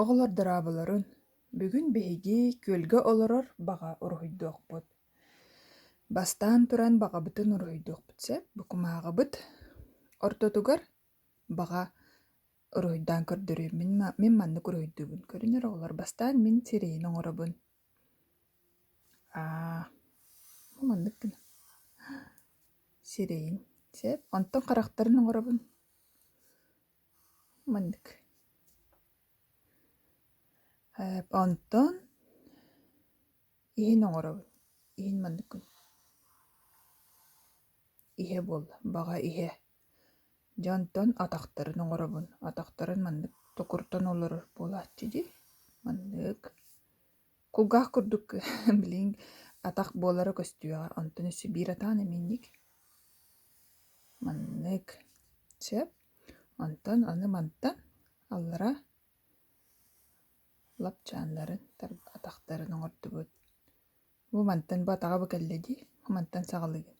Оҕолор дорооболорун, бүгүн биһиги күөлгэ олорор баҕа уруһуйдуохпут. Бастаан туран баҕабытын уруһуйдуохпут сөп. Бу кумааҕыбыт ортотугар баҕа уруһуйдаан көрдөрүөм. Мин, мин маннык уруһуйдуубун. Көрүнэр оҕолор бастаан мин сирэйин оҥоробун. Аа, бу маннык гына. Сирэйин сөп. Онтон харахтарын оҥоробун. Маннык. Онтон иһин оҥоробун. Иһин маннык гына. Иһэ буолла, баҕа иһэ. Дьэ онтон атахтарын оҥоробун. Атахтарын маннык токурутан олорор буолааччы дии. Маннык. Кулгаах курдук билигин атах буолара көстүөҕэ. Онтон өссө биир атаҕын эминньик. Маннык. Сөп. Онтон аны мантан аллара лапчааннарын атахтарын оҥордубут. Бу мантан бу атаҕа бу кэллэ дии, мантан саҕалыыгын.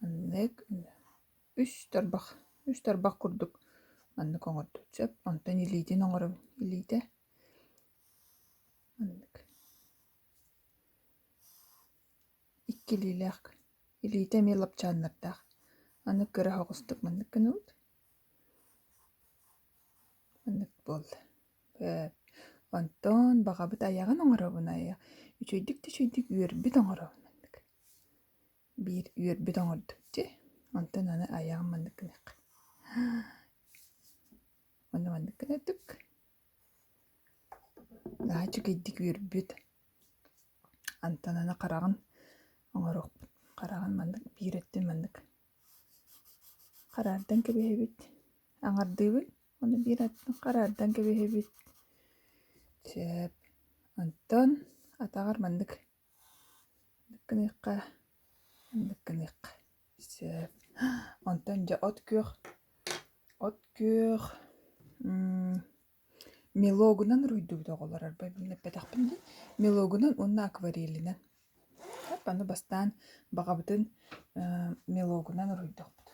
Маннык үс тарбах, үс тарбах курдук маннык оҥордубут сөп. Онтон илиитин оҥоробун, илиитэ маннык. Икки илиилээх, илиитэ эмиэ лапчааннардаах. Аны кыра соҕустук маннык гынабыт. Маннык буолла. Онтон баҕабыт айаҕын оҥоробун айа үчүгэйдик да үчүгэйдик үөрбүт оҥоробун маннык. Биир үөрбүт оҥордум дии. Онтон аны айаҕын маннык гыныахха. Уонна маннык гынардык. Наһаа үчүгэйдик үөрбүт. Онтон аны хараҕын оҥоруохпут. Хараҕын маннык биир өттүн маннык хараардан кэбиһэбит. Аҥардыыбын уонна биир өттүн хараардан кэбиһэбит. Сөп. Онтон атаҕар маннык маннык гыныахха, маннык гыныахха. Сөп. Онтон дьэ от күөх от күөх Мелогунан уруйдубут оҕолор арбай эппэтэхпин дии. Мелогунан уонна акварелинэн. Аны бастаан баҕабытын мелогунан уруйдуохпут.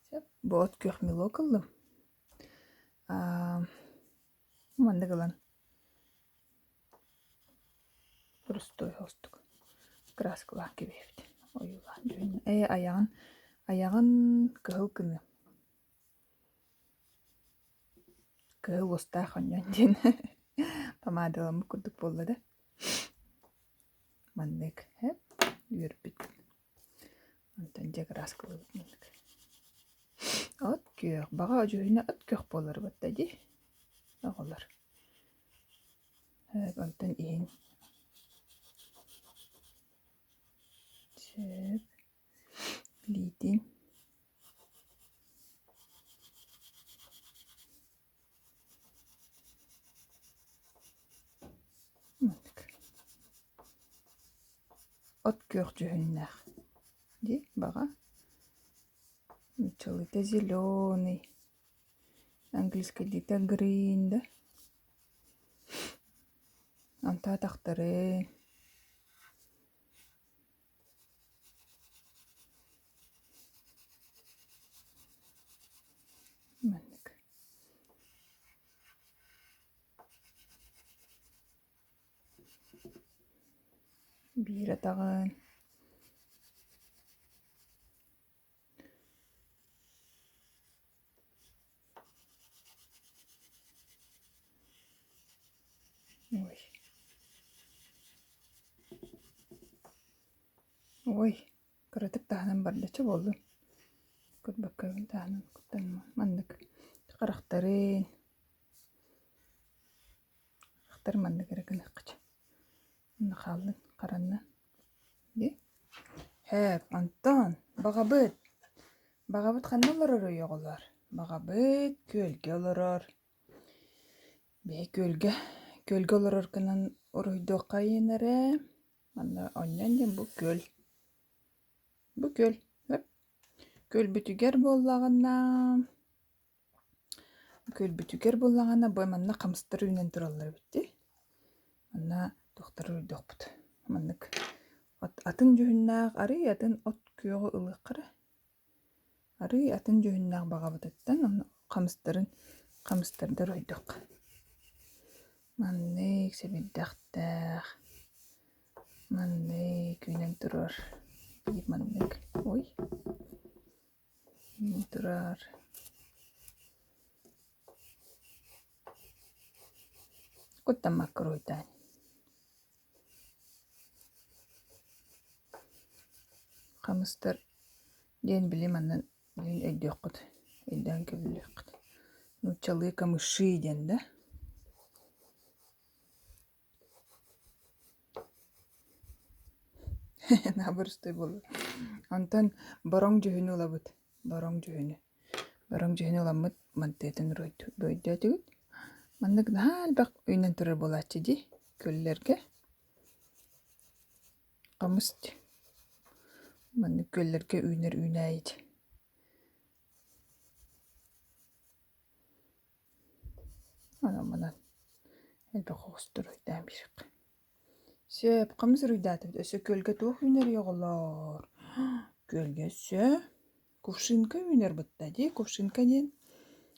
Сөп. Бу от күөх мелок ыллым. Маннык ылан Простой оһоҕостук краскалаах кэбиһэбит. Ойуулаан дьүһүннээн. Ээ айаҕын айаҕын кыһыл гыныам. Кыһыл уостаах оонньоон диэн помадаламмыт курдук буолла да. Маннык эп үөрбүт. Онтон дьэ краскалыыбыт маннык. От күөх. Баҕа дьүһүнэ от күөх буолар батта дии оҕолор. Онтон иһин сөп илиитин маннык от күөх дьүһүннээх дии баҕа нууччалыыта зеленый английскайдыыта green да Онто атахтарын маннык биир атаҕын Ой. Ой, кыратык таһынан барда чэ буоллун. Көрбөккөбүн таһынан куттаныма. Маннык харахтарын харахтар маннык эрэ гыныахха чэ. Онно хааллын харанна. Дии. Һээп, онтон баҕабыт Баҕабыт ханна олороруй оҕолоор? Баҕабыт күөлгэ олорор. Бэйэ күөлгэ, күөлгэ олорор гынан уруһуйдуоххайын эрэ. Манна онньон диэн бу күөл. Бу күөл. Күөлбүтүгэр буоллаҕына Күөлбүтүгэр буоллаҕына бу манна хамсатар үүнэн тураллар эбит дии. Манна туохтары уруйдуохпут. Маннык атын дьүһүннээх арыый атын от күөҕү ылыахха эрэ. Арыый атын дьүһүннээх баҕабытыттан онно хамыстарын. Хамыстарда уруһуйдуохха. Маннык сэбирдэхтээх, маннык үүнэн турар, биир маннык, ой, үүнэн турар. Куттаммакка уруһуйдаан. Хамыстар диэн били манна Билигин өйдүөххүт, өйдөөн кэбиһиэххит. Нууччалыы камыши диэн да Наоборот буолла. Онтон бороҥ дьүһүнү ылабыт. Бороҥ дьүһүнү. Бороҥ дьүһүнү ыламмыт мантыатын өйдөөтүгүт. Маннык наһаа элбэх үүнэн турар буолааччы дии күөллэргэ. Хомус маннык күөллэргэ үүнэр үүнээйи Онон манан элбэх оҕустар уруйдаан биэриэххэ. Сөп, хомус уруйдаатыбыт. Өссө күөлгэ туох үүнэрий оҕолоор? Күөлгэ өссө кувшинка үүнэр бытта дии. Кувшинка диэн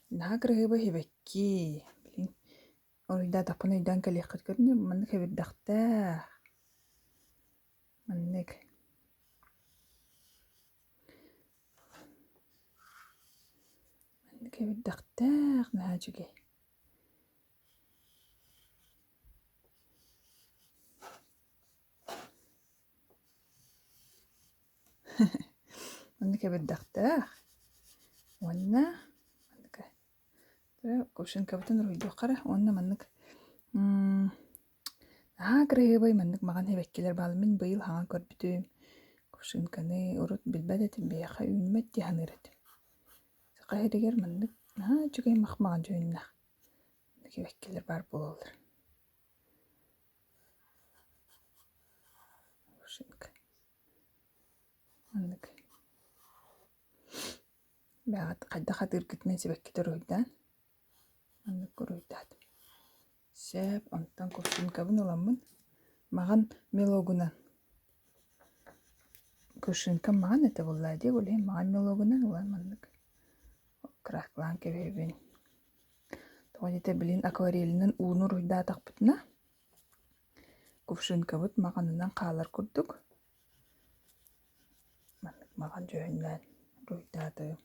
наһаа кыраһыабай сибэкки. Билигин Уруйдаатахпына өйдөөн кэлиэххит көрүнэ маннык эбирдэхтээх маннык маннык эбирдэхтээх наһаа үчүгэй Маннык эбирдэхтээх уонна маннык Кувшинкабытын уруһуйдуохха эрэ уонна маннык наһаа кыраһыабай маннык маҕан сибэккилэр бааллар. Мин быйыл хаҥан көрбүтүм кувшинканы урут билбэт этим, биһиэхэ үүммэт дии саныыр этим. Саха сиригэр маннык наһаа үчүгэй мах-маҕан дьүһүннээх сибэккилэр баар буолаллар. Кувшинка. Маннык. Бэҕэт хайдах атыыргытынан сибэккитэ уруһуйдаан, маннык уруһуйдаатым. Сөп, онтон кувшинкабын ыламмын маҕан мелогунан кувшинкам маҕан этэ буоллаа дии, ол иһин маҕан мелогунан ылан маннык краскалаан кэбиһэбин. Тоҕо диэтэр билигин акварелинэн ууну уруһуйдаатахпытына кувшинкабыт маҕанынан хаалар курдук. Маннык маҕан дьүһүннээн уруһуйдаатым.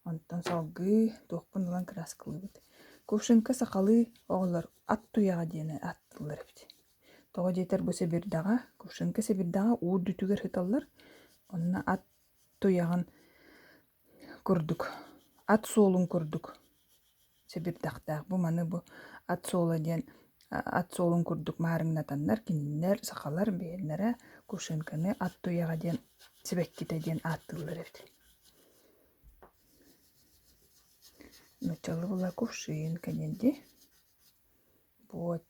Онтон салгыы туохпун ылан кырааскалыыбыт. Кувшинка сахалыы оҕолор ат туйаҕа диэни ааттыыллар эбит. Тоҕо диэтэр бу сэбирдэҕэ, кувшинка сэбирдэҕэ уу үрдүтүгэр сыталлар. Онно ат туйаҕын курдук, ат суолун курдук сэбирдэхтээх. Бу маны бу ат суола диэн ат суолун курдук маарыҥнатаннар кинилэр сахалар бэйэлэрэ кувшинканы ат туйаҕа диэн сибэккитэ диэн ааттыыллар эбит. Нууччалыы буолла кувшинка диэн дии. Вот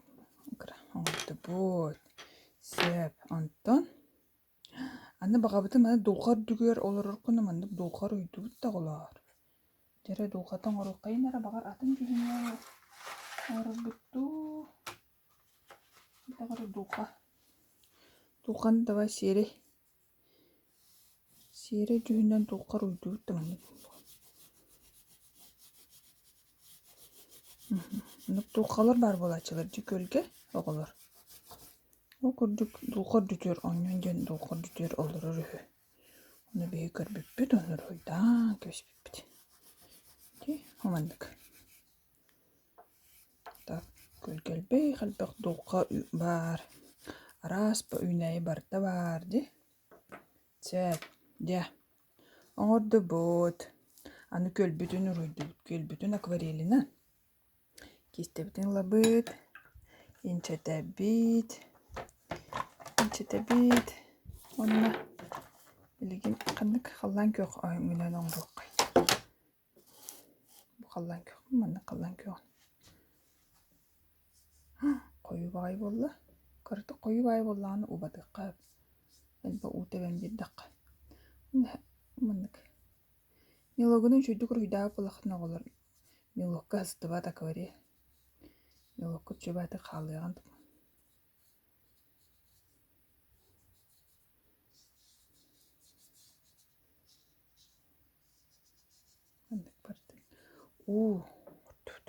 оҥордубут. Сөп. Онтон Аны баҕабытын маны дулҕа үрдүгэр олорор гына маннык дулҕа уруйдубут да оҕолоор. Дьэ эрэ дулҕата оҥоруоххайын эрэ баҕар атын дьүһүҥҥэ оҥорорбут дуу. Баҕар дулҕа. Дулҕаны давай сиэрэй. Сиэрэй дьүһүнэн дулҕа уруйдубут да маннык буолуо. Маннык дулҕалар баар буолааччылар дьэ күөлгэ оҕолор. Ол курдук дулҕа үрдүтүгэр оонньоон диэн дулҕа үрдүтүгэр олорор үһү. Ону биһиги көрбүппүт, ону уруһуйдаан кэбиспиппит. Дии, ол маннык. Так, күөлгэ элбэх элбэх дулҕа баар, араас үүнээйи барыта баар дии. Сөп, дьэ, оҥордубут. Аны күөлбүтүн уруһуйдубут, күөлбүтүн акварелинан Киистэбитин ылабыт, инчэтэбит, инчэтэбит уонна билигин ханнык халлаан күөх өҥүнэн оҥоруоххай. Бу халлаан күөх, маннык халлаан күөҕүн. Хойуу баҕайы буолла. Кыратык хойуу баҕайы буоллаҕына убатыахха сөп. Элбэх уу тэбэн биэрдэххэ. Маннык. Мелогунан үчүгэйдик уруһуйдаабыт буоллаххытына оҕолор Мелокка сыстыбат акварель. Мелокка чубааты хаалыаҕын Маннык бардын. Уу, оттут.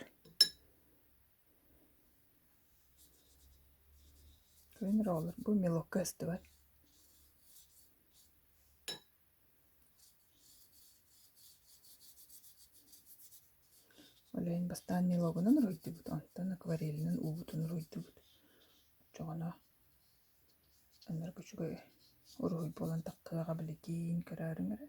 Көрүн эрэ оҕолор, бу мелокка сыстыбат. Ол иһин бастаан мелогунан уруһуйдубут, онтон акварелинэн уубутун уруһуйдубут. Оччоҕуна ынырык үчүгэй уруһуй буолан таххыаҕа билигин көрөөрүҥ эрэ.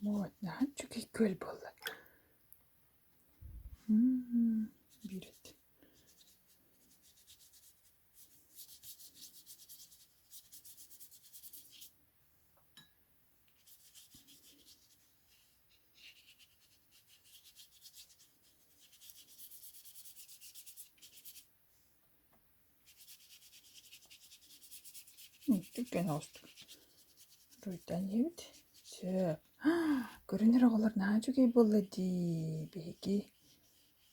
Вот, наһаа үчүгэй күөл буолла. Биир эт. Түргэн оҕустук Руйдаан иһэбит. Сөп. Көрүн эрэ оҕолор наһаа үчүгэй буолла дии. Биһиги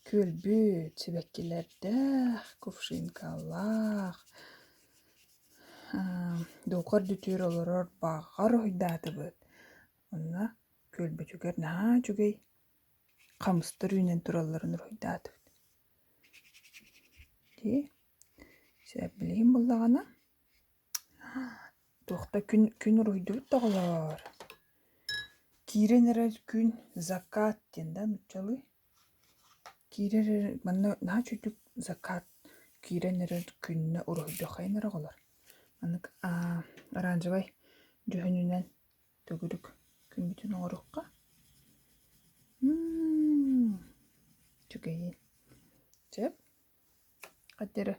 күөлбүт сибэккилэрдээх, кувшинкалаах, Дулҕа үрдүтүгэр олорор баҕар уһуйдаатыбыт. Онно күөлбүтүгэр наһаа үчүгэй хамыстар үүнэн туралларын уруһуйдаатыбыт. Дии, сөп билигин буоллаҕына туох да күн күн уруһуйдубут да оҕолоор. Киирэн эрэр күн закат диэн да нууччалыы. Киирэр эрэр манна наһаа үчүгдүк закат киирэн эрэр күннэ уруһуйдуоххайын эрэ оҕолор. Маннык оранжевай дьүһүнүнэн төгүрүк күммүтүн оҥоруохха. Үчүгэйин. Сөп. Хата эрэ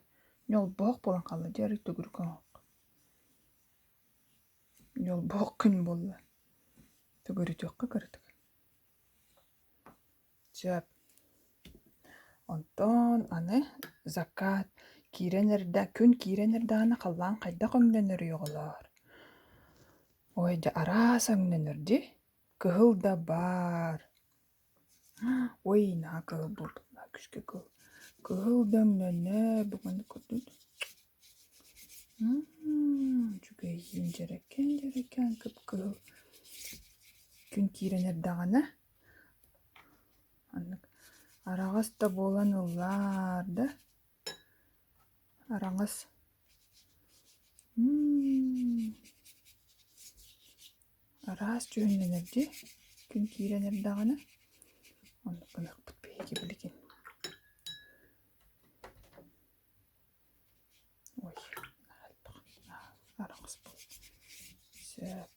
ньолбоох буолан хаалла дьэ эрэ төгүрүк оҥоһук. Ньолбоох күн буолла. Төгүрүтүөххэ кыратык. Сөп. Онтон аны закат киирэн эрдэ күн киирэн эрдэҕинэ халлаан хайдах өҥнөнөрүй оҕолоор? Ой дьэ араас өҥнөнөр дии. Кыһыл да баар. Ой наһаа кыһыл буолбут наһаа күүскэ кыһыл. Кыһыл да өҥнөнөр бу маннык курдук. Үчүгэйиин дьэрэкээн дьэрэкээн кып-кыһыл күн киирэн эрдэҕинэ Оннук араҕас да буолан ыллаар да араҥас араас дьүһүннэнэр дии күн киирэн эрдэҕинэ оннук гыныахпыт биһиги билигин Ой араҥас буолла сөп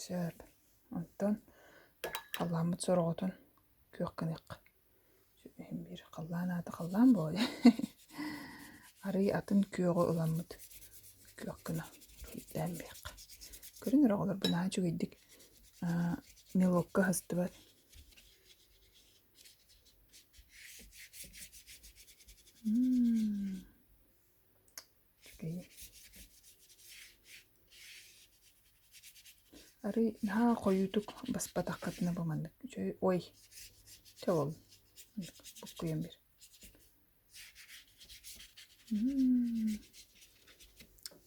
Сөп. Онтон халлааммыт сороҕотун күөх гыныахха. Иһин биир халлаан аата халлаан буолуо Арыый атын күөҕү ыламмыт күөх гына үрдээн биэххэ. Көрүҥ эрэ оҕолорбун наһаа үчүгэйдик мелокка аһастыбат. Үчүгэй. Арый наһаа хойуутук баспатаххытына бу маннык үчүгэй ой чэ ол буккуйан биэр.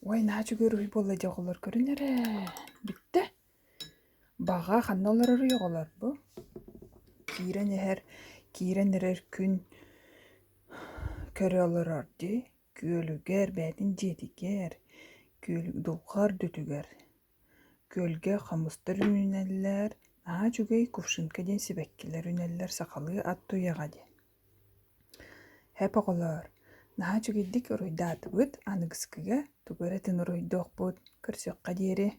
Ой наһаа үчүгэй уруһуй буолла дии оҕолор көрүн эрэ бүттэ. Баҕа ханна олороруй оҕолор бу? Киирэн иһэр, киирэн эрэр күн көрө олорор дии, күөлүгэр, бэйэтин дьиэтигэр, күөл дулҕа үрдүтүгэр, күөлгэ хомустар үүнэллэр, наһаа үчүгэй кувшинка диэн сибэккилэр үүнэллэр, сахалыы ат туйаҕа диэн. Һэп оҕолоор, наһаа үчүгэйдик уруйдаатыбыт, аныгыскыга тугу эрэ атын уруйдуохпут, көрсүөххэ диэри.